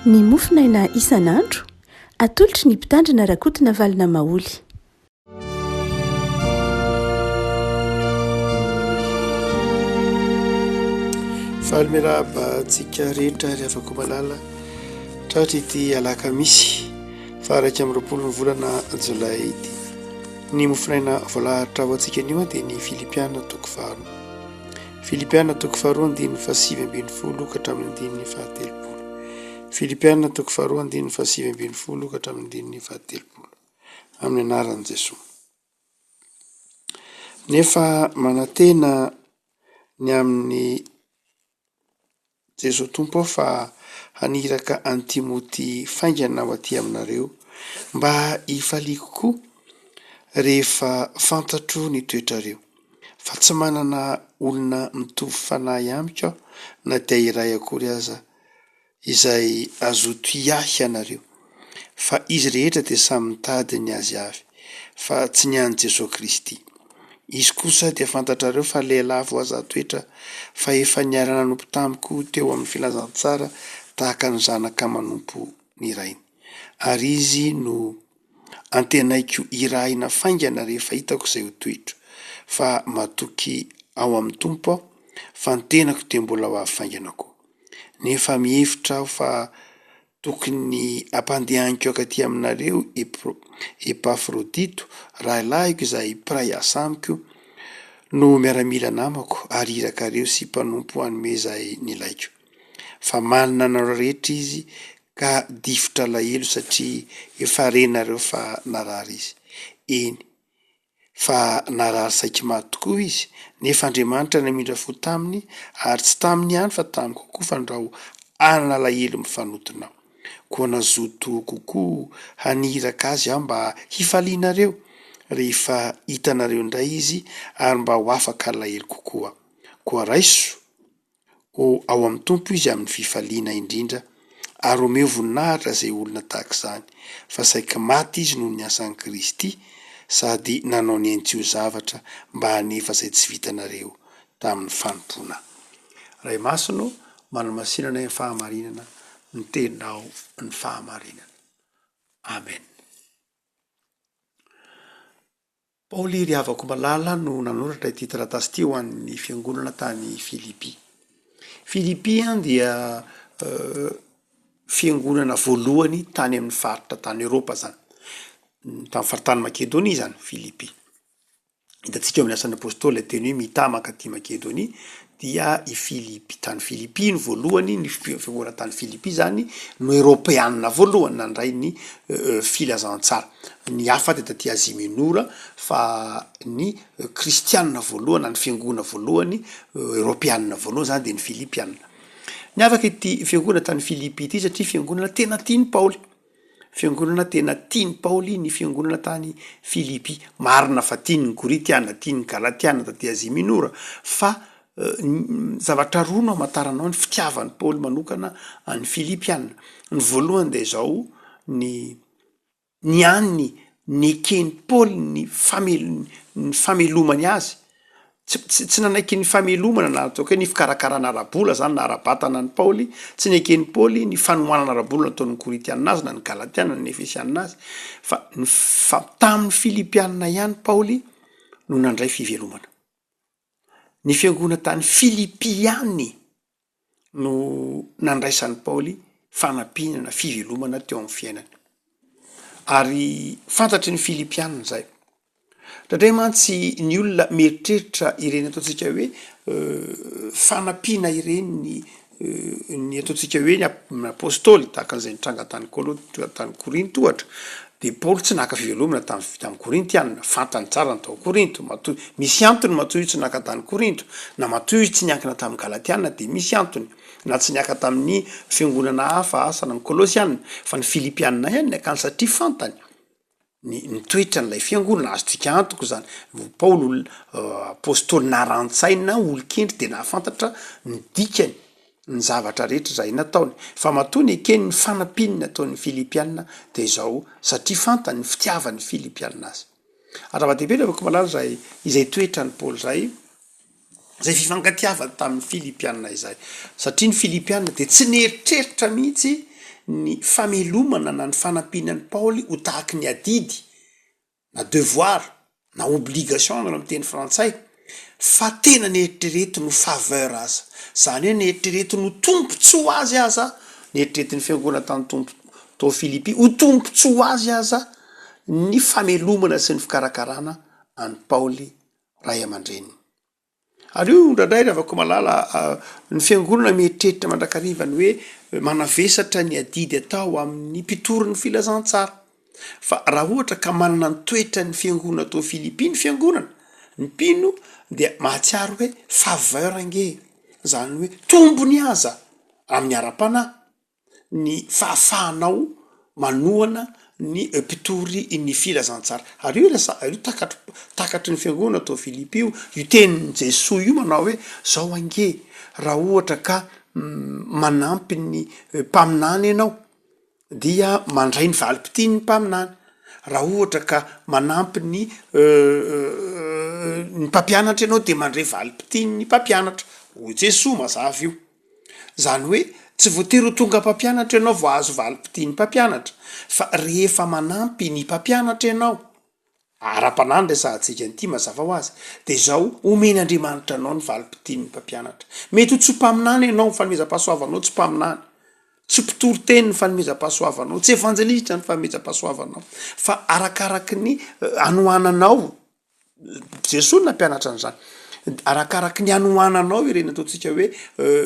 Ny mofonaina isan'andro, atolotry ny Mpitandrina Rakotonavalona Maholy. Faly miarahaba antsika rehetra ry havako malala tratry ity alakamisy faha 21 ny volana jolay ity. Ny mofonaina voalahatra ho antsika anio dia ny Filipiana toko faharoa. Filipiana toko faharoa andininy faha 19 ka hatramin'ny andininy faha-30. Filipiana toko faharoa andininy faha 19 ka hatramin'ny andininy faha-30. Amin'ny anaran'i Jesoa. Nefa manantena ny amin'i Jesoa Tompo aho fa haniraka an'i Timoty faingana ho aty aminareo, mba hifaliako koa rehefa fantatro ny toetrareo, fa tsy manana olona mitovy fanahy amiko aho na dia iray akory aza, izay hazoto hiahy ianareo, fa izy rehetra dia samy mitady ny azy avy, fa tsy ny an'i Jesoa Kristy. Izy kosa dia fantatrareo fa lehilahy voazaha-toetra, fa efa niara-nanompo tamiko teo amin'ny filazantsara tahaka ny zanaka manompo ny rainy. Ary izy no antenaiko hirahina faingana rehefa hitako izay ho toetro, fa matoky ao amin'ny Tompo aho, fa ny tenako dia mbola ho avy faingana koa. Nefa mihevitra aho fa tokony hampandehaniko akaty aminareo Epafrodito, rahalahiko izay mpiray asa amiko, no miaramila namako ary irakareo sy mpanompo hanome izay nilaiko. Fa manana anareo rehetra izy ka difotra alahelo satria efa renareo fa narary izy. Eny, fa narary saiky maty tokoa izy, nefa Andriamanitra namindra fo taminy, ary tsy taminy ihany fa tamiko koa fandrao hanana alahelo mifanotona aho. Koa nazoto kokoa haniraka azy aho mba hifalianareo rehefa hitanareo indray izy ary mba ho afaka alahelo kokoa aho. Koa raiso Ho ao amin'ny Tompo izy amin'ny fifaliana indrindra, ary omeo voninahitra izay olona tahaka izany, fa saiky maty izy noho ny asan'i Kristy, sady nanao ny ainy tsy ho zavatra mba hanefa izay tsy vitanareo tamin'ny fanompoana. Ray Masina ô, manamasina anay amin'ny fahamarinana, ny Teninao ny fahamarinana. Amen. Paoly ry havako malala no nanoratra ity taratasy ity ho an'ny fiangonana tany Filipy. Filipy dia fiangonana voalohany tany amin'ny faritra tany Eoropa zany, tamin'ny faritany Makedonia zany Filipy. Hitantsika ao amin'ny asan'ny apostoly ilay teny hoe mità mankaty Makedonia dia i Filipy, tany Filipy no voalohany, ny fiangonana tany Filipy zany no eropeanina voalohany nandray ny filazantsara. Ny hafa dia taty Azia Minora fa ny kristianina voalohany na ny fiangonana voalohany eropeanina voalohany zany dia ny Filipianina. Niavaka ity fiangonana tany Filipy ity satria fiangonana tena tian'i Paoly. Fiangonana tena tian'i Paoly ny fiangonana tany Filipy. Marina fa tiany ny Korintiana, tiany ny Galatiana taty Azia Minora, fa zavatra roa no amantaranao ny fitiavan'i Paoly manokana an'ny Filipiana. Ny voalohany dia izao, ny ny an'ny neken'i Paoly ny famel- ny famelomany azy. Tsy tsy tsy nanaiky ny famelomana na ataoko hoe ny fikarakarana ara-bola zany na ara-batana an'i Paoly, tsy neken'i Paoly ny fanohanana ara-bola nataon'ny Korintiana azy na ny Galatiana na ny Efesiana azy, fa ny fa tamin'ny Filipiana ihany Paoly no nandray fivelomana. Ny fiangonana tany Filipy ihany no nandraisan'i Paoly fanampiana na fivelomana teo amin'ny fiainany. Ary fantatry ny Filipiana izay. Indraindray mantsy ny olona mieritreritra ireny ataontsika hoe fanampiana ireny ny ny ataontsika hoe ny apôstôly tahaka an'izay nitranga tany Kôlô- tany Korinto ohatra, de Paoly tsy naka fivelomana tany tamin'ny Korintiana, fantany tsara ny tao Korinto, matoa misy antony matoa izy tsy naka tany Korinto, na matoa izy tsy niankina tamin'ny Galatiana de misy antony, na tsy niaka tamin'ny fiangonana hafa asa na ny Kôlôsiana, fa ny Filipiana ihany niakany satria fantany. ny ny toetran'ilay fiangonana, azontsika antoka izany, Paoly olona apostoly naran-tsaina, olon-kendry dia nahafantatra ny dikany, ny zavatra rehetra izay nataony, fa matoa nekeny ny fanampiany nataon'ny Filipiana dia izao, satria fantany ny fitiavan'ny Filipiana azy. Ary zava-dehibe ry havako malala izay izay toetran'i Paoly izay, izay fifankatiavany tamin'ny Filipiana izay, satria ny Filipiana dia tsy nieritreritra mihitsy. ny famelomana na ny fanampiana an'i Paoly ho tahaky ny adidy na devoir na obligation angamba amin'ny teny frantsay fa tena neritreretiny ho faveur aza, zany hoe neritreretiny ho tombontsoa ho azy aza, neritreretin'ny fiangonana tany tompo tao Filipy ho tombontsoa ho azy aza ny famelomana sy ny fikarakarana an'i Paoly ray aman-dreniny. Ary io indraindray ry havako malala, ny fiangonana mieritreritra mandrakariva ny hoe manavesatra ny adidy atao amin'ny mpitory ny filazantsara. Fa raha ohatra ka manana ny toetran'ny fiangonana tao Filipy ny fiangonana, ny mpino dia mahatsiaro hoe faveur ange, izany hoe tombony aza amin'ny ara-panahy. ny fahafahanao manohana ny mpitory ny filazantsara. Ary io lasa io takatry takatry ny fiangonana tao Filipy io, io tenin'i Jesoa io manao hoe zao ange raha ohatra ka manampy ny mpaminany ianao dia mandray ny valim-pitian'ny mpaminany, raha ohatra ka manampy ny ny mpampianatra ianao dia mandray valim-pitian'ny mpampianatra, hoy Jesoa mazava io. Izany hoe tsy voatery ho tonga mpampianatra ianao vao hahazo valim-pitia ny mpampianatra, fa rehefa manampy ny mpampianatra ianao, ara-panahy no resahantsika an'ity mazava ho azy, dia izao, omen'Andriamanitra anao ny valim-pitian'ny mpampianatra. Mety ho tsy ho mpaminany ianao, ny fanomezam-pahasoavanao tsy mpaminany, tsy mpitory teny ny fanomezam-pahasoavanao, tsy evanjelistra ny fanomezam-pahasoavanao, fa arakaraky ny anohananao Jesoa no nampianatra an'izany. Arakaraky ny hanohananao ireny ataontsika hoe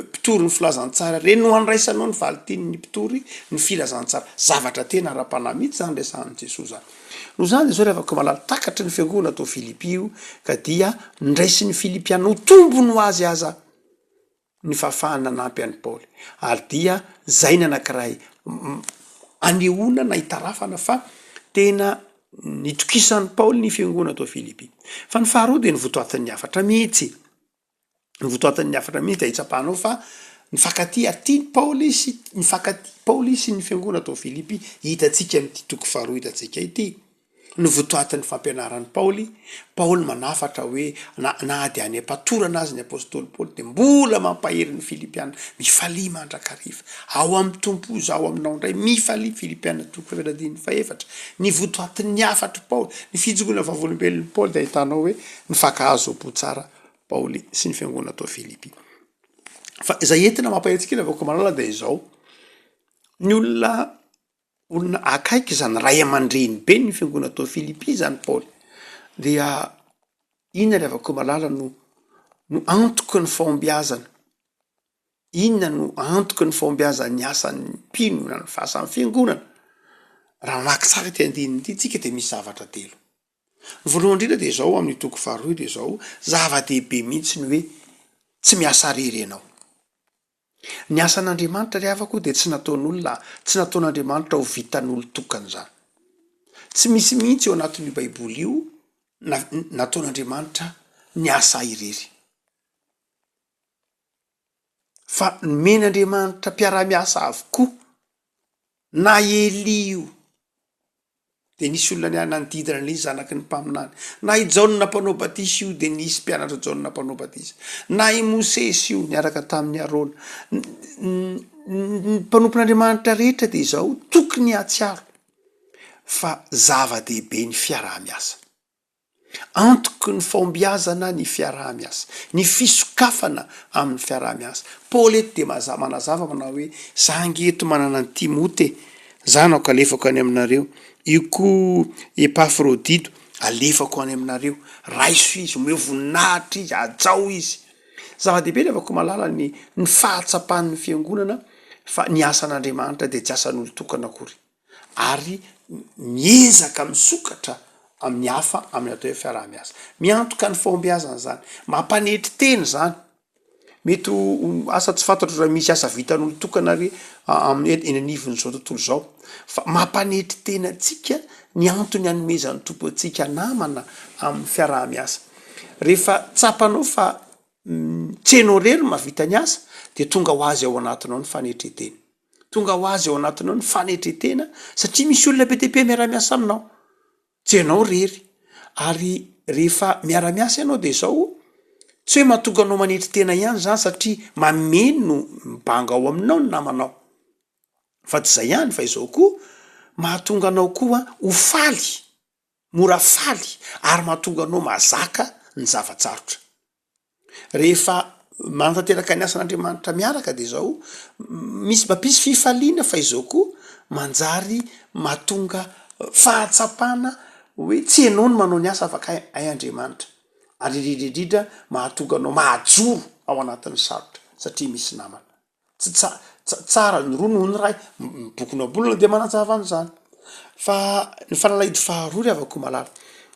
mpitory ny filazantsara ireny no handraisanao ny valin-tenin'ny mpitory ny filazantsara. Zavatra tena ara-panahy mihitsy izany resahan'i Jesoa izany. Noho izany Jesoa rehefa koa malala takatry ny fiangonana tao Filipy io ka dia ndraisin'ny Filipiana ho tombony ho azy aza ny fahafahana nanampy an'i Paoly, ary dia zay ny anankiray anehoana na itarafana fa tena nitokisan'i Paoly ny fiangonana tao Filipy. Fa ny faharoa dia ny votoatin'ny hafatra mihitsy, ny votoatin'ny hafatra mihitsy dia hitsapanao fa nifankatia ary tian'i Paoly sy nifankatia Paoly sy ny fiangonana tao Filipy, hitantsika amin'ity toko faharoa hitantsika ity. Ny votoatin'ny fampianaran'i Paoly, Paoly manafatra hoe na na dia any am-patorana aza ny apostoly Paoly dia mbola mampahery ny Filipiana, mifalia mandrakariva, ao amin'ny Tompo izaho aminao indray, mifalia, Filipiana toko fahefatra andininy fahefatra. Ny votoatin'ny hafatr'i Paoly, ny fijoroana vavolombelon'i Paoly dia ahitanao hoe nifankahazo am-po tsara Paoly sy ny fiangonana tao Filipy. Fa izay entina mampahery antsika ry vahoaka malala dia izao, ny olona olona akaiky izany ray aman-dreny be ny fiangonana tao Filipy izany Paoly dia inona ry havako malala no no antoky ny fahombiazana? Inona no antoky ny fahombiazan'ny asan'ny mpino na ny fahasan'ny fiangonana? Raha mamaky tsara ity andininy ity tsika dia misy zavatra telo. Ny voalohany indrindra dia izao amin'ny toko faharoa dia izao, zava-dehibe mihitsy ny hoe tsy miasa irery ianao. Ny asan'Andriamanitra ry havako dia tsy nataon'olona, tsy nataon'Andriamanitra ho vitan'olon-tokana izany. Tsy misy mihitsy eo anatin'io baiboly io na nataon'Andriamanitra ny asa irery. Fa nomen'Andriamanitra mpiara-miasa avokoa na Elia io, Dia nisy olona niala nanodidina an'ilay zanaky ny mpaminany. Na i Jaona Mpanao Batisa io, dia nisy mpianatra Jaona Mpanao Batisa. Na i Mosesy io, niaraka tamin'i Arona. Ny mpanompon'Andriamanitra rehetra dia izao, tokony hahatsiaro fa zava-dehibe ny fiaraha-miasa. Antoky ny fahombiazana ny fiaraha-miasa, ny fisokafana amin'ny fiaraha-miasa. Paoly eto dia maza- manazava manao hoe, za ange eto manana an'i Timoty e, zanako alefako any aminareo, io koa Epafrodito alefako any aminareo, raiso izy, omeo voninahitra izy, hajao izy. Zava-dehibe ry havako malala ny ny fahatsapan'ny fiangonana fa ny asan'Andriamanitra dia tsy asan'olon-tokana akory. ary miezaka misokatra amin'ny hafa amin'ny atao hoe fiaraha-miasa. Miantoka ny fahombiazana izany, mampanetry tena izany, mety ho asa tsy fantatro raha misy asa vitan'olon-tokana ary amin'ny eny anivon'izao tontolo izao fa mampanetry tena antsika ny antony hanomezan'ny Tompo antsika namana amin'ny fiaraha-miasa. Rehefa tsapanao fa tsy enao irery no mahavita ny asa dia tonga ho azy ao anatinao ny fanetren-tena. Tonga ho azy ao anatinao ny fanetren-tena satria misy olona be dia be miara-miasa aminao, tsy ianao irery. Ary rehefa miara-miasa ianao dia izao, tsy hoe mahatonga anao manetry tena ihany izany satria mameno ny banga ao aminao ny namanao. Fa tsy izay ihany fa izao koa, mahatonga anao koa ho faly, mora faly ary mahatonga anao mahazaka ny zava-tsarotra. Rehefa manatanteraka ny asan'Andriamanitra miaraka de izao, misy mampisy fifaliana fa izao koa manjary mahatonga fahatsapana hoe tsy ianao no manao ny asa fa kay hay Andriamanitra, ary indrindra indrindra mahatonga anao mahajoro ao anatin'ny sarotra satria misy namana. Tsy tsa- tsa- tsara ny roa noho ny iray, ny boky Ohabolana dia manazava an'izany. Fa ny fanalahidy faharoa ry havako malala,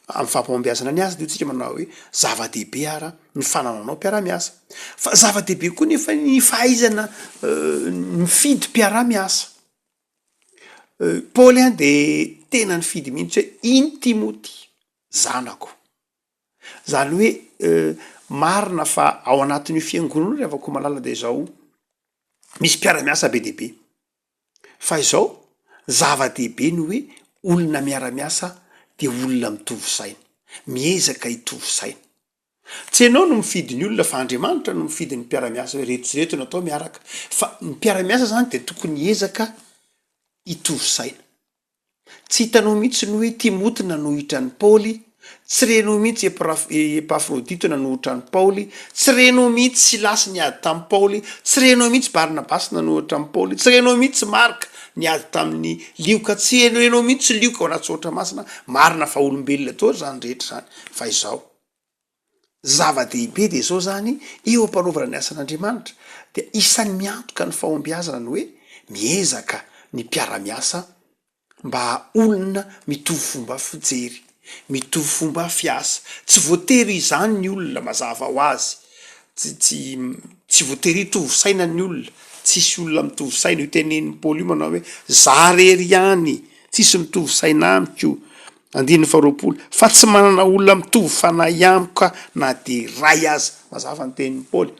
amin'ny fampahombiazana ny asa dia hoy tsika manao hoe zava-dehibe ara ny fanananao mpiara-miasa. Fa zava-dehibe koa nefa ny fahaizana mifidy mpiara-miasa. Paoly an de tena nifidy mihitsy hoe iny Timoty zanako. Zany hoe marina fa ao anatin'io fiangonana io ry havako malala de zao, misy mpiara-miasa be dia be, fa izao zava-dehibe ny hoe olona miara-miasa de olona mitovy saina, miezaka hitovy saina. Tsy ianao no mifidy ny olona fa Andriamanitra no mifidy ny mpiara-miasa hoe reto sy reto no atao miaraka, fa ny mpiara-miasa zany de tokony hiezaka hitovy saina. Tsy hitanao mihitsy ny hoe Timoty nanohitra an'i Paoly, tsy renao mihitsy Epafrodito nanohitra an'i Paoly, tsy renao mihitsy Silasy niady tamin'i Paoly, tsy renao mihitsy Barnabasy nanohitra an'i Paoly, tsy renao mihitsy Marka niady tamin'i Lioka, tsy renao mihitsy Lioka ao anaty Soratra Masina, marina fa olombelona daholo izany rehetra izany, fa izao. Zava-dehibe dia izao izany, eo am-panaovana ny asan'Andriamanitra dia isan'ny miantoka ny fahombiazana ny hoe miezaka ny mpiara-miasa mba olona mitovy fomba fijery, mitovy fomba fiasa. Tsy voatery izany ny olona mazava ho azy, tsy tsy tsy voatery hitovy saina ny olona, tsisy olona mitovy saina, io tenenin'i Paoly io manao hoe za rery ihany, tsisy mitovy saina amiko. Andininy faharoapolo, Fa tsy manana olona mitovy fanahy amiko aho na dia iray aza. Mazava ny tenin'i Paoly.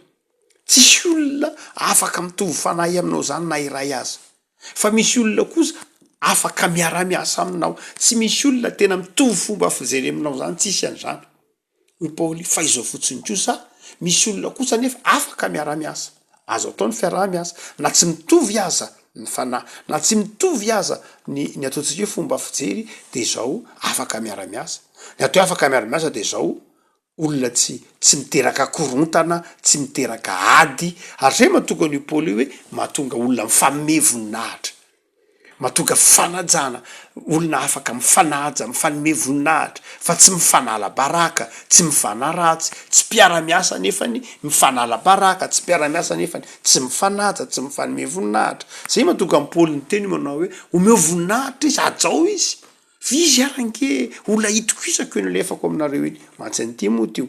Tsisy olona afaka mitovy fanahy aminao izany na iray aza. Fa misy olona kosa afaka miara-miasa aminao. Tsy misy olona tena mitovy fomba fijery aminao izany, tsisy an'izany. Hoy Paoly, fa izao fotsiny kosa, misy olona kosa anefa afaka miara-miasa. Azo atao ny fiaraha-miasa, na tsy mitovy aza ny fanahy, na tsy mitovy aza ny ny ataontsika hoe fomba fijery, dia izao, afaka miara-miasa. Ny atao hoe afaka miara-miasa dia izao, olona tsy tsy miteraka korontana, tsy miteraka ady, ary izay mahatonga an'io Paoly io hoe mahatonga olona mifanome voninahitra. Mahatonga fanajana, olona afaka mifanaja, mifanome voninahitra, fa tsy mifanala baraka, tsy mifanaratsy, tsy mpiara-miasa nefany mifanala baraka, tsy mpiara-miasa nefany tsy mifanaja, tsy mifanome voninahitra. Zay mahatonga an'i Paoly niteny manao hoe, omeo voninahitra izy, hajao izy. F'izy ary ange olona itokisako iny alefako aminareo iny, mantsy an'i Timoty io.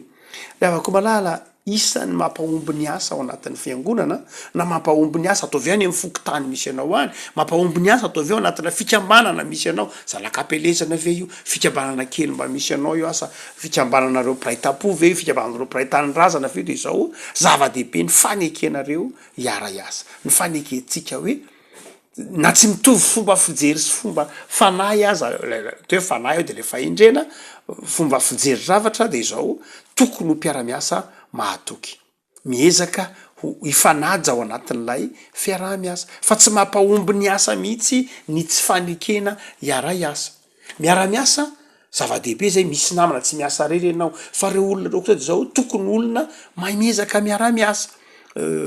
Ry havako malala, isan'ny mampahomby ny asa ao anatin'ny fiangonana, na mampahomby ny asa ataovy any amin'ny fokontany misy anao any, mampahomby ny asa ataovy ao anatina fikambanana misy anao, zanak'ampielezana ve io, fikambanana kely mba misy anao io asa, fikambananareo mpiray tampo ve io, fikambananareo mpiray tanindrazana ve io, dia izao, zava-dehibe ny fanekenareo hiara-hiasa, ny fanekentsika hoe na tsy mitovy fomba fijery sy fomba fanahy aza, ilay hoe fanahy eo de le fahendrena, fomba fijery zavatra de izao, tokony ho mpiara-miasa mahatoky, miezaka ho hifanaja ao anatin'ilay fiaraha-miasa, fa tsy mampahomby ny asa mihitsy ny tsy fanekena hiara-hiasa. Miara-miasa, zava-dehibe zay, misy namana tsy miasa rery ianao, fa reo olona reo kosa de zao, tokony olona mahay miezaka miara-miasa,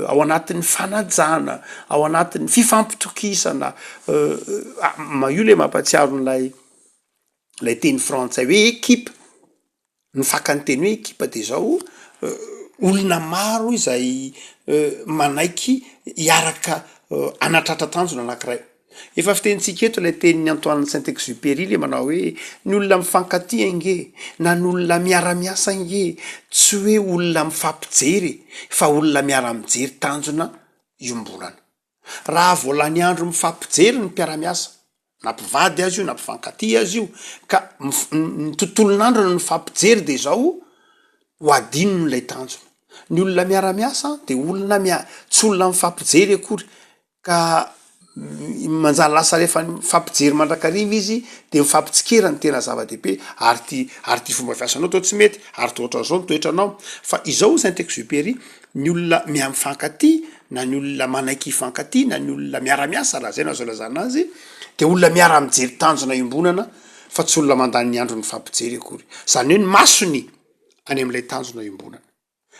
ao anatin'ny fanajana, ao anatin'ny fifampitokisana, io le mampatsiaro an'ilay lay teny frantsay hoe equipe. Ny fakan'ny teny hoe ekipa de zao, olona maro izay manaiky hiaraka hanatratra tanjona anakiray. Efa fitenintsika eto ilay tenin'i Antoine Saint-Exupéry le manao hoe ny olona mifankatia ange na ny olona miara-miasa ange tsy hoe olona mifampijery fa olona miara-mijery tanjona iombonana. Raha vao lany andro mifampijery ny mpiara-miasa, na mpivady aza io na mpifankatia aza io, ka mif- ny tontolon'andro no mifampijery de izao, ho adinony ilay tanjona. Ny olona miara-miasa de olona mia- tsy olona mifampijery akory ka manjary lasa rehefa mifampijery mandrakariva izy de mifampitsikera no tena zava-dehibe, ary ty ary ty fomba fiasanao toa tsy mety, ary toa ohatran'izao ny toetranao, fa izao hoy Saint-Exupéry, ny olona miha-mifankatia. na ny olona manaiky hifankatia, na ny olona miara-miasa raha zay no azo ilazana azy, de olona miara-mijery tanjona iombonana fa tsy olona mandany ny androny mifampijery akory. Zany hoe ny masony any am'ilay tanjona iombonana.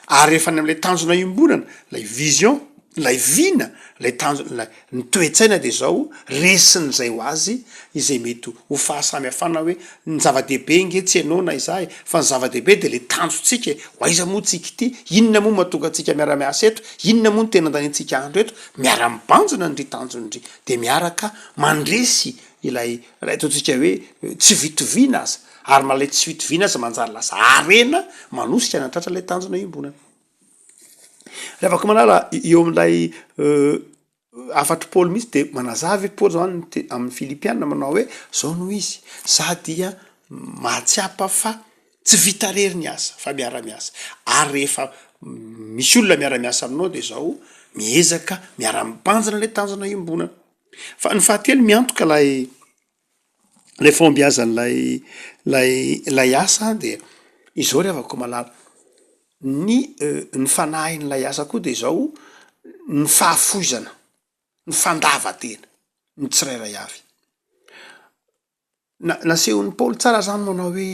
Ary rehefa any amin'ilay tanjona iombonana, ilay vision, ilay vina, ilay tanjona, ilay, ny toe-tsaina dia izao, resin'izay ho azy izay mety ho fahasamihafana hoe ny zava-dehibe ange tsy ianao na izaho e, fa ny zava-dehibe dia ilay tanjontsika e, ho aiza moa tsika ity, inona moa mahatonga antsika miara-miasa eto, inona moa no tena andaniantsika andro eto, miara-mibanjina ndry tanjona ndry, dia miaraka mandresy ilay, ilay ataontsika hoe tsy fitoviana aza. Ary na ilay tsy fitoviana aza manjary lasa harena manosika hanatratra ilay tanjona iombonana. Ry havako malala, eo amin'ilay hafatr'i Paoly mihitsy dia manazava i Paoly zany amin'ny Filipiana manao hoe zao no izy, za dia mahatsiapa fa tsy vita irery ny asa fa miara-miasa, ary rehefa misy olona miara-miasa aminao dia zao miezaka miara-mibanjina ilay tanjona iombonana. Fa ny fahatelo miantoka ilay Ilay fahombiazan'ilay ilay ilay asa dia izao ry havako malala, ny ny fanahin'ilay asa koa de izao, ny fahafoizana, ny fandavan-tena, ny tsirairay avy. Na- nasehon'i Paoly tsara zany manao hoe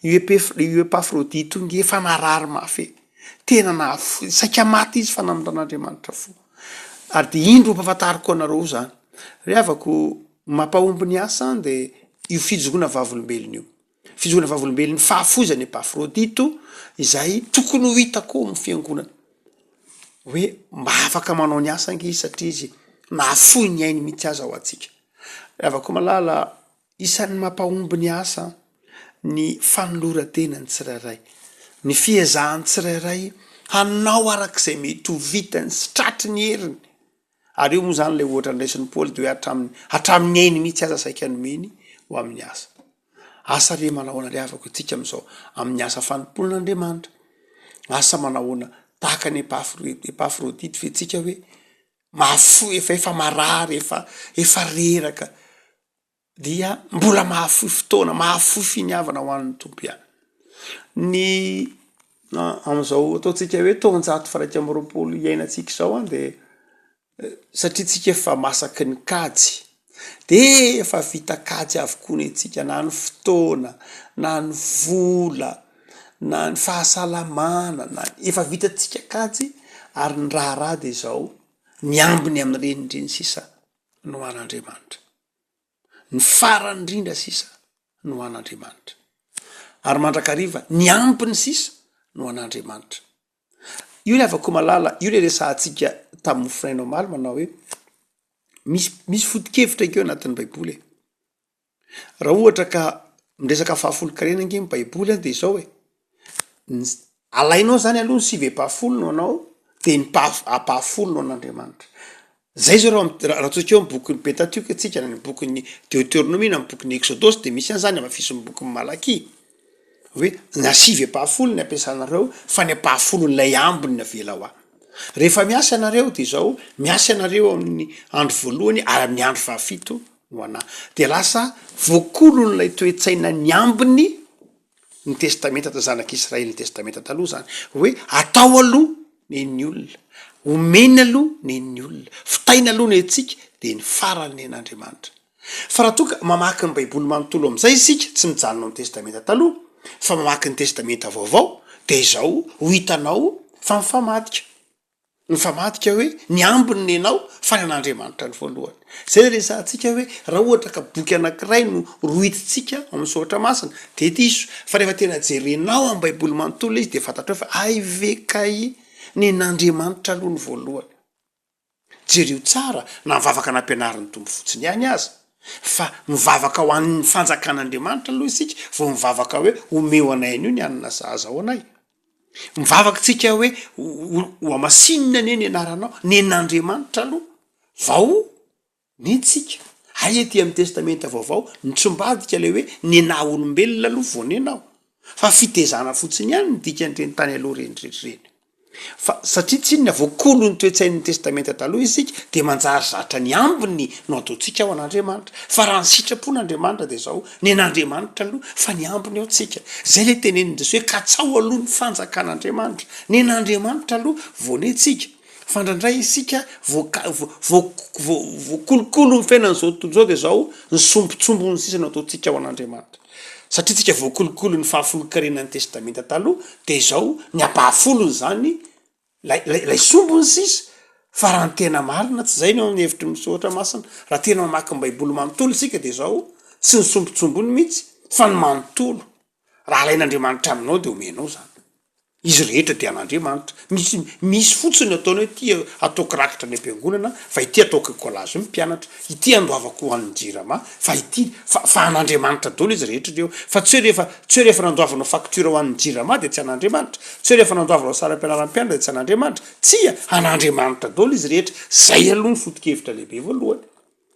io Epef- io Epafrodito io nge efa narary mafy e, tena nahafoy, saika maty izy fa namindran'Andriamanitra fo. Ary de indro ampahafantariko anareo zany, ry havako Mampahomby ny asa dia io fijoroana vavolombelona io. Fijoroana vavolombelon'ny fahafoizan'i Epafrodito izay tokony ho hita koa ao amin'ny fiangonana. Hoe mba afaka manao ny asa ange izy satria izy nahafoy ny ainy mihitsy aza ho antsika. Ry havako malala, isan'ny mampahomby ny asa ny fanoloran-tenan'ny tsirairay, ny fiezahan'ny tsirairay hanao arak'izay mety ho vitany sy tratry ny heriny Ary io moa izany ilay ohatra noraisin'i Paoly dia hoe hatramin'ny hatramin'ny ainy mihitsy aza saika nomeny ho amin'ny asa. Asa re manahoana ry havako antsika amin'izao amin'ny asa fanompoana an'Andriamanitra. Asa manahoana tahaka an'i Epafro- Epafrodite ve tsika hoe mahafoy efa efa marary efa efa reraka dia mbola mahafoy fotoana, mahafoy finiavana ho an'ny Tompo ihany. Ny amin'izao ataontsika hoe taonjato faha-21 iainantsika izao an de satria tsika efa masaky ny kajy, de efa vita kajy avokoa ny antsika na ny fotoana na ny vola na ny fahasalamana na efa vitantsika kajy ary ny raharaha de izao, ny ambiny amin'ireny indreny sisa no an'Andriamanitra. Ny farany indrindra sisa no an'Andriamanitra. Ary mandrakariva ny ampiny sisa no an'Andriamanitra. Io ry havako malala, io le resahantsika tamin'ny mofonaina omaly manao hoe misy misy foto-kevitra akeo anatin'ny baiboly e. Raha ohatra ka miresaka fahafolonkarena ange ny baiboly an de izao e, ny alainao zany aloha ny sivy ampahafolo no anao de ny paha- ampahafolo no an'Andriamanitra. Zay zao raha raha ataontsika eo amin'ny bokin'ny Pentatioka tsika na ny bokin'ny Deoteronomia na ny bokin'ny Eksodosy de misy an'zany hamafisin'ny bokin'i Malakia hoe na sivy ampahafolo ny ampiasanareo fa ny ampahafolon'ilay ambiny no avela ho ahy. Rehefa miasa ianareo de izao, miasa ianareo amin'ny andro voalohany ary amin'ny andro fahafito ho anà. Dia lasa voakolon'ilay toe-tsaina ny ambiny ny testamenta ta zanak'Israely ny testamenta taloha zany hoe atao aloha nen'ny olona, omena aloha nen'ny olona, fitaina aloha ny antsika de ny farany nen'Andriamanitra. Fa raha toa ka mamaky ny baiboly manontolo am'zay isika, tsy mijanona amin'ny testamenta taloha fa mamaky ny testamenta vaovao de izao ho hitanao fa mifamadika. Mifamadika hoe ny ambiny nenao fa ny an'Andriamanitra ny voalohany. Zay le resahantsika hoe raha ohatra ka boky anankiray no rohitintsika ao amin'ny soratra masina de diso, fa rehefa tena jerenao amin'ny baiboly manontolo le izy de fantatrao fa hay ve kay nen'Andriamanitra aloha ny voalohany. Jereo tsara na ny vavaka nampianarin'ny Tompo fotsiny ihany aza fa mivavaka ho an'ny fanjakan'Andriamanitra aloha isika vao mivavaka hoe omeo anay an'io ny hanina sahaza ho anay. Mivavaka tsika hoe ho hamasinina anie ny anaranao, nen'Andriamanitra aloha vao nentsika. Hay aty amin'ny testamenta vaovao nitsombadika le hoe nenaha olombelona aloha vao nenao. Fa fitezana fotsiny ihany ny dikan'ireny tany aloha ireny rehetra ireny. Fa satria tsinona voakolo ny toe-tsain'ny Testamenta Taloha isika dia manjary zatra ny ambiny no ataontsika ho an'Andriamanitra. Fa raha ny sitrapon'Andriamanitra dia izao, ny an'Andriamanitra aloha fa ny ambiny ao tsika. Izay ilay tenenin'i Jesoa hoe katsao aloha ny fanjakan'Andriamanitra. Ny an'Andriamanitra aloha vao ny antsika. Fa indraindray isika voaka- vo- vo- vo- voakolokolo ny fiainan'izao tontolo izao de zao ny sombintsombiny sisa no ataontsika ho an'Andriamanitra. Satria tsika voakolokolo ny fahafolonkarenan'ny testamenta taloha de izao ny ampahafolony zany lay lay lay sombiny sisa. Fa raha ny tena marina tsy zay ny ao amin'ny hevitry ny soratra masina. Raha tena mamaky ny baiboly manontolo isika de zao tsy ny sombintsombiny mihitsy fa ny manontolo. Raha alain'Andriamanitra aminao de omenao zany. Izy rehetra dia an'Andriamanitra. Misy misy fotsiny ataony hoe ity ataoko rakitra any am-piangonana fa ity ataoko écolage ny mpianatra, ity andoavako ho an'ny jirama fa ity fa fa an'Andriamanitra daholo izy rehetra ireo. Fa tsy hoe rehefa tsy hoe rehefa nandoavanao facture ho an'ny jirama dia tsy an'Andriamanitra, tsy hoe rehefa nandoavanao saram-pianaran'ny mpianatra dia tsy an'Andriamanitra. Tsia, an'Andriamanitra daholo izy rehetra. Zay aloha ny foto-kevitra lehibe voalohany.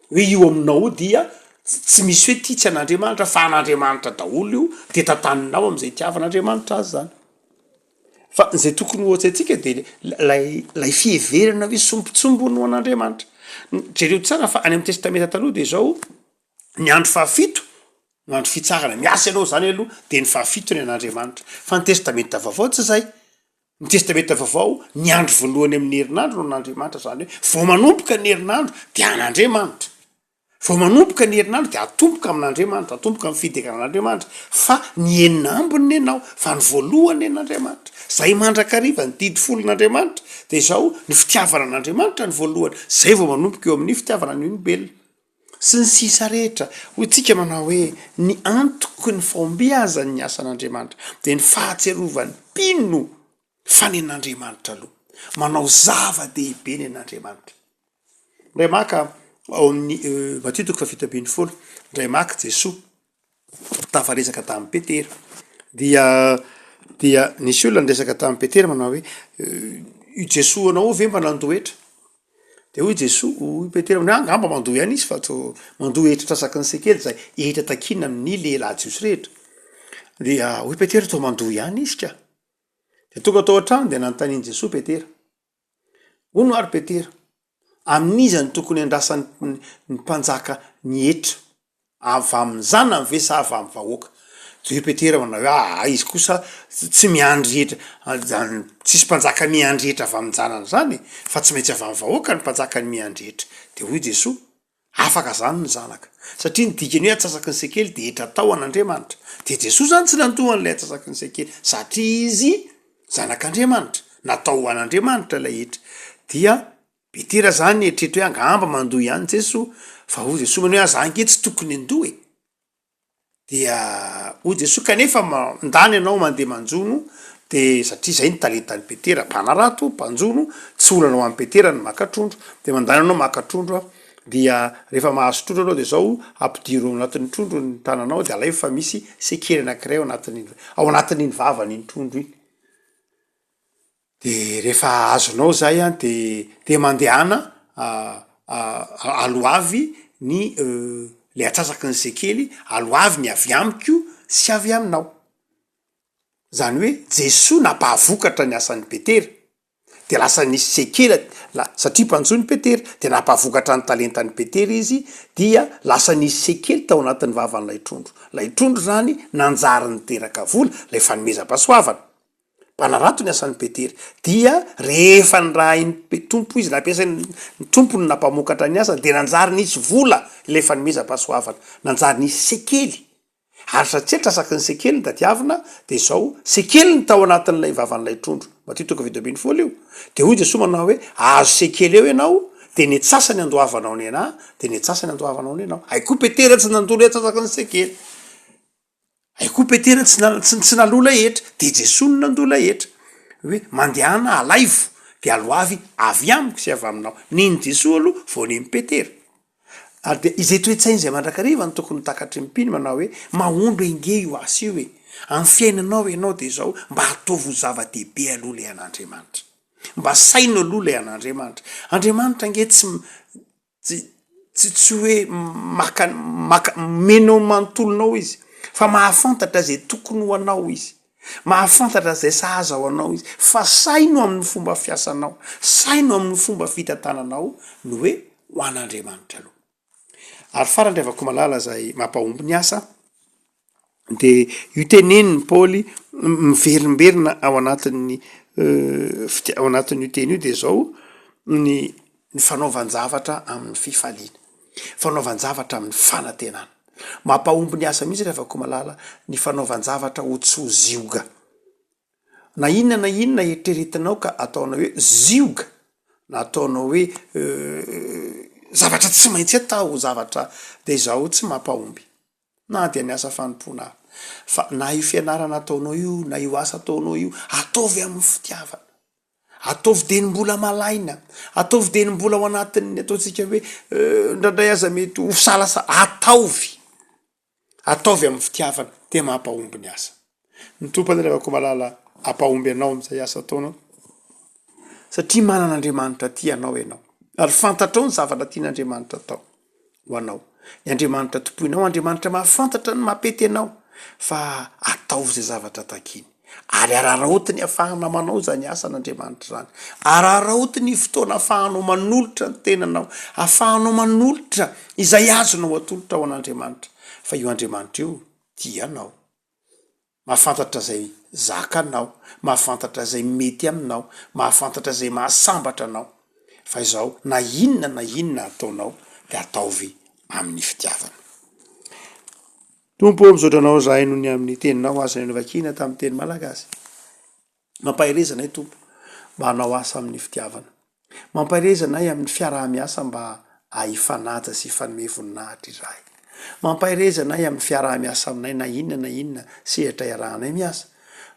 Hoe io aminao io dia tsy misy hoe ity tsy an'Andriamanitra fa an'Andriamanitra daholo io dia tantaninao amin'izay itiavan'Andriamanitra azy zany. Fa izay tokony ho an-tsaintsika dia lay lay fiheverana hoe sombintsombiny ho an'Andriamanitra. Jereo tsara fa any amin'ny testamenta taloha dia izao, ny andro fahafito no andro fitsarana, miasa ianao zany aloha dia ny fahafito ny an'Andriamanitra. Fa ny testamenta vaovao tsy izay. Ny Testamenta Vaovao, ny andro voalohany amin'ny herinandro no an'Andriamanitra, izany hoe vao manomboka ny herinandro dia an'Andriamanitra. Vao manomboka ny herinandro dia atomboka amin'Andriamanitra, atomboka amin'ny fiderana an'Andriamanitra, fa ny enina ambiny nenao, fa ny voalohany nen'Andriamanitra. Izay mandrakariva, ny didy folon'Andriamanitra dia izao, ny fitiavana an'Andriamanitra no voalohany, izay vao manomboka eo amin'ny fitiavana ny olombelona. Sy ny sisa rehetra. Hoy tsika manao hoe, ny antoky ny fahombiazan'ny asan'Andriamanitra dia ny fahatsiarovan'ny mpino fa nen'Andriamanitra aloha. Manao zava-dehibe nen'Andriamanitra. Indray maka ao amin'ny Matio toko fahafito ambin'ny folo, indray maka Jesoa tafaresaka tamin'i Petera, dia dia nisy olona niresaka tamin'i Petera manao hoe, io Jesoa anao io ve mba nandoa hetra? De hoy Jesoa, hoy Petera hoe angamba mandoa ihany izy fa toa mandoa hetra antsasaky ny sekely izay hetra takiana amin'ny lehilahy jiosy rehetra. Dia hoy Petera toa mandoa ihany izy ka. De tonga tao an-trano de nanontanian'i Jesoa Petera, hono ary Petera, amin'iza no tokony handrasan'ny ny mpanjaka ny hetra? Avy amin'ny zanany ve sa avy amin'ny vahoaka? De hoy Petera manao hoe aa izy kosa tsy miandry hetra, zany tsisy mpanjaka miandry hetra avy amin-janany zany e, fa tsy maintsy avy amin'ny vahoaka ny mpanjaka ny miandry hetra. De hoy Jesoa, afaka zany ny zanaka, satria ny dikany hoe antsasaky ny sekely de hetra atao an'Andriamanitra. De Jesoa zany tsy nandoa an'ilay antsasaky ny sekely, satria izy zanak'Andriamanitra, natao ho an'Andriamanitra ilay hetra. Dia Petera zany nieritreritra hoe angamba mandoa ihany Jesoa, fa hoy Jesoa manao hoe ah za ange tsy tokony handoa e! Dia hoy Jesoa kanefa mandany ianao mandeha manjono de satria zay ny talentan'i Petera, mpanarato, mpanjono, tsy olana ho an'i Petera ny maka trondro, de mandany ianao maka trondro an, dia rehefa mahazo trondro ianao de zao ampidiro ao anatin'ny trondro ny tananao de alaivo fa misy sekely anakiray ao anatin'iny ao anatin'iny vavan'iny trondro iny. De rehefa azonao zay an de de mandehana aloavy ny le atsasaky ny sekely, aloavy ny avy amiko sy avy aminao. Zany hoe Jesoa nampahavokatra ny asan'i Petera, de lasa nisy sekely la- satria mpanjono Petera, de nampahavokatra ny talentan'i Petera izy dia lasa nisy sekely tao anatin'ny vavan'ilay trondro, lay trondro zany nanjary niteraka vola, lay fanomezam-pahasoavana. Mpanarato ny asan'i Petera. Dia rehefa nirahin'ny Tompo izy, nampiasain'ny Tompo ny nampamokatra ny asany, dia nanjary nisy vola ilay fanomezam-pahasoavana. Nanjary nisy sekely. Ary satria trasaky ny sekely ny tadiavina, dia izao, sekely ny tao anatin'ilay vavan'ilay trondro. Matio toko 17 io. Dia hoy Jesoa manao hoe, ahazo sekely eo ianao, dia ny antsasany andoavanao ny anà, dia ny antsasany andoavanao ny anao. Hay koa Petera tsy nandoa ilay antsasaky ny sekely. Hay koa Petera tsy na- tsy tsy naloa ilay hetra, de Jesoa no nandoa ilay hetra. Hoe mandehana alaivo de aloavy avy amiko sy avy aminao. Nen'i Jesoa aloha vao nen'i Petera. Ary dia izay toe-tsaina izay mandrakariva no tokony ho takatry ny mpino manao hoe mahomby ange io asa io e! Amin'ny fiainanao ianao de izao mba ataovy ho zava-dehibe aloha ilay an'Andriamanitra. Mba saino aloha ilay an'Andriamanitra. Andriamanitra ange tsy Tsy tsy tsy hoe maka maka omenao ny manontolonao izy fa mahafantatra izay tokony ho anao izy, mahafantatra izay sahaza ho anao izy fa saino amin'ny fomba fiasanao, saino amin'ny fomba fitantananao ny hoe ho an'Andriamanitra aloha. Ary farany ry havako malala izay mampahomby ny asa de io tenenin'i Paoly miverimberina ao anatin'ny fiti- ao anatin'io teny io de zao. ny ny fanaovan-javatra amin'ny fifaliana, fanaovan-javatra amin'ny fanantenana. Mampahomby ny asa mihitsy ry havako malala ny fanaovan-javatra ho tsy ho zioga. Na inona na inona eritreretinao ka ataonao hoe zioga na ataonao hoe zavatra tsy maintsy atao, zavatra de izao tsy mampahomby na dia ny asa fanompoana ary. Fa na io fianarana ataonao io na io asa ataonao io, ataovy amin'ny fitiavana. Ataovy dieny mbola malaina, ataovy dieny mbola ao anatin'ny ataontsika hoe indraindray aza mety ho salasala, ataovy, ataovy amin'ny fitiavana dia mampahomby ny asa. Ny Tompo anie Ravakomalala hampahomby anao amin'izay asa ataonao satria manana Andriamanitra tia anao ianao ary fantatrao ny zavatra tian'Andriamanitra atao. ho anao. Ny Andriamanitra tompoinao, Andriamanitra mahafantatra ny mampety anao, fa ataovy izay zavatra takiny. Ary araraoty ny afahana manao izany asan'Andriamanitra izany. Araraoty ny fotoana afahanao manolotra ny tenanao, afahanao manolotra izay azonao atolotra ho an'Andriamanitra. Fa io Andriamanitra io tia anao. Mahafantatra izay zakanao, mahafantatra izay mety aminao, mahafantatra izay mahasambatra anao. Fa izao, na inona na inona ataonao dia ataovy amin'ny fitiavana. Tompo ô, misaotra Anao izahay noho ny amin'ny Teninao azonay novakiana tamin'ny teny malagasy. Mampahereza anay Tompo mba hanao asa amin'ny fitiavana. Mampahereza anay amin'ny fiaraha-miasa mba hifanaja sy hifanome voninahitra izahay. Mampahereza anay amin'ny fiaraha-miasa aminay na inona na inona sehatra iarahanay miasa.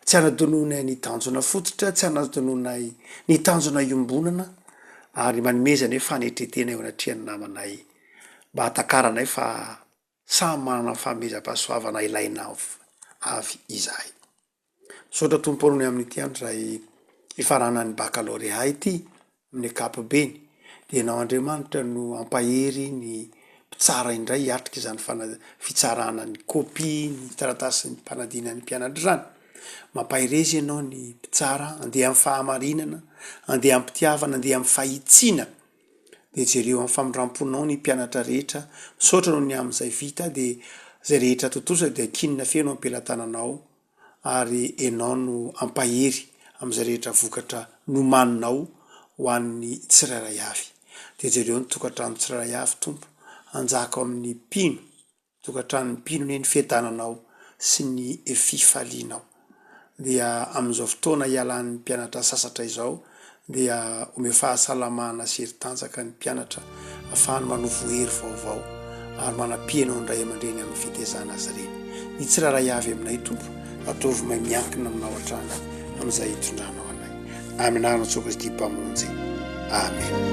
Tsy hanadinoanay ny tanjona fototra, tsy hanadinoanay ny tanjona iombonana ary manomeza anay fanetren-tena eo anatrehan'ny namanay mba hahatakaranay fa samy manana ny fanomezam-pahasoavana ilaina avy izahay. Misaotra Tompo ô ny amin'ity andro izay hifaranan'ny baccalauréat ity amin'ny ankapobeny dia Ianao Andriamanitra no hampahery ny mpitsara indray hiatrika izany fana- fitsarana ny kopia ny taratasin'ny mpanadinan'ny mpianatra izany. Mampahereza Ianao ny mpitsara handeha amin'ny fahamarinana, handeha am-pitiavana, handeha amin'ny fahitsiana. Dia jereo amin'ny famindram-ponao ny mpianatra rehetra, misaotra noho ny amin'izay vita dia izay rehetra tontosa dia ankinina feno am-pelatananao ary Enao no hampahery amin'izay rehetra vokatra nomaninao ho an'ny tsirairay avy. Dia jereo ny tokantrano tsirairay avy Tompo, hanjaka ao amin'ny mpino, tokantranon'ny mpino anie ny fiadananao sy ny fifalianao. Dia amin'izao fotoana hialan'ny mpianatra sasatra izao dia omeo fahasalamana sy hery tanjaka ny mpianatra afahany manovo hery vaovao ary manampianao ny ray aman-dreny amin'ny fitezana azy ireny. Ny tsirairay avy aminay Tompo, ataovy may miankina aminao hatrany amin'izay hitondranao anay. Amin'ny anaran'i Jesoa Kristy Mpamonjy. Amen.